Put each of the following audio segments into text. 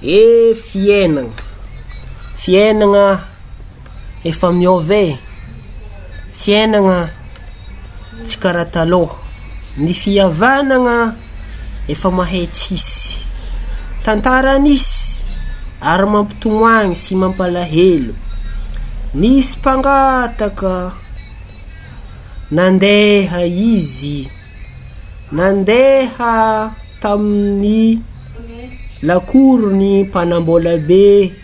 Eh fiainagna, fiainagna efa miôva e, fiainagna tsy karaha talôha, ny fihavanagna efa mahay tsisy, tantara nisy ary mampitomoagny sy mampalahelo, nisy mpangataka nandeha izy. Nandeha tamin'ny lakoron'ny mpanambola be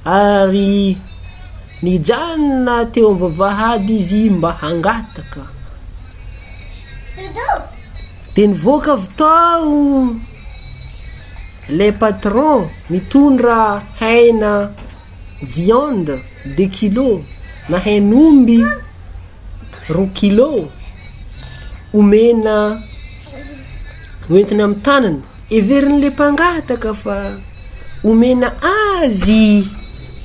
ary nijanona teo am-bavahady izy mba hangataka. Dia nivoaka avy tao ilay patron nitondra hena viande deux kilos na hen'omby. Roa kilo omena hoentina amin'ny tanana, heverin'ilay mpangataka fa omena azy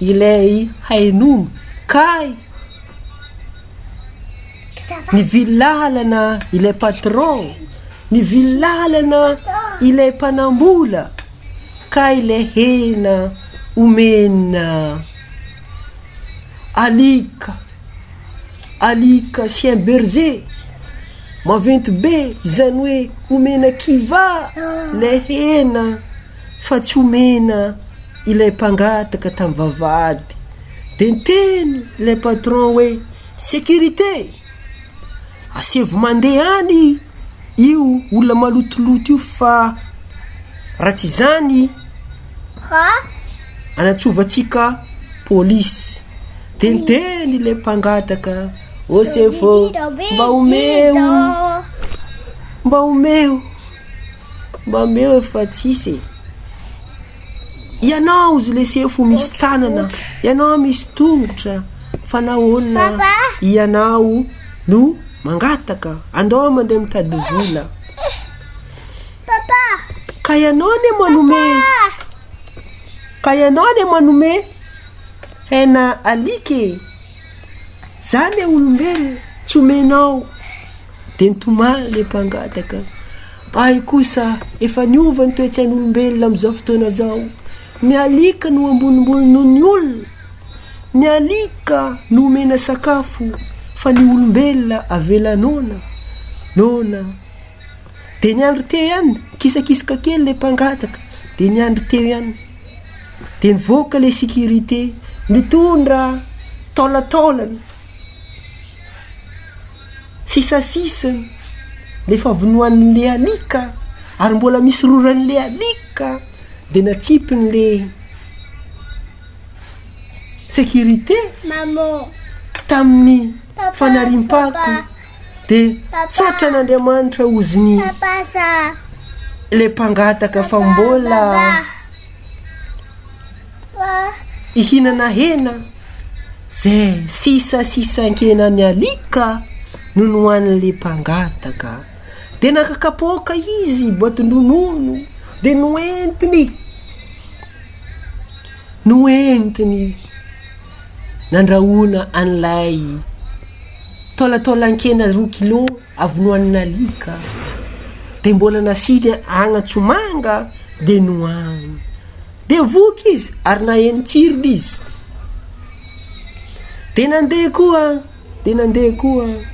ilay hain'omby kay nivily lalana ilay patron, nivily lalana ilay mpanambola kay ilay hena omena alika. Alika chien berger, maventy be izany hoe omena kivà ilay hena fa tsy omena ilay mpangataka tamin'ny vavahady. Dia niteny ilay patron hoe sécurité, asevo mandeha any io olona malotoloto io fa raha tsy izany anatsovantsika polisy. Dia niteny ilay mpangataka, Ô sefo, mba omeo, mba omeo, mba omeo fa tsisy e. Ianao ozy le sefo misy tanana, ianao misy tongotra, fa nahoana ianao no mangataka? Andao mandeha mitady vola. Ka ianao anie manome, ka ianao anie manome. Hena alika e! Za le olombelona tsy omenao de nitomany le mpangataka, ahy kosa efa niova ny toetsain'olombelona amizao fotoana zao, ny alika no ambonimbony noho ny olona, ny alika no omena sakafo fa ny olombelona avela noana, noana. De niandry teo ihany, nikisakisoka kely le mpangataka, de niandry teo ihany. De nivoaka le sécurité, nitondra taolataolana, sisasisany, le efa avy nohanin'le alika ary mbola misy roran'le alika de natsipin'le sécurité tamin'ny fanariam-pako. De saotra an'Andriamanitra ozy ny le mpangataka fa mbola hihinana hena zay sisa sisan-kenan'ny alika no nohanin'le mpangataka. De naka kapoaka izy boatin-dronono de noentiny noentiny Nandrahoana an'ilay taolataolan-kena roa kilo avy nohanin'alika, dia mbola nasiany agnatsomanga dia nohaniny. Dia voky izy ary naheno tsirony izy. Dia nandeha koa, dia nandeha koa.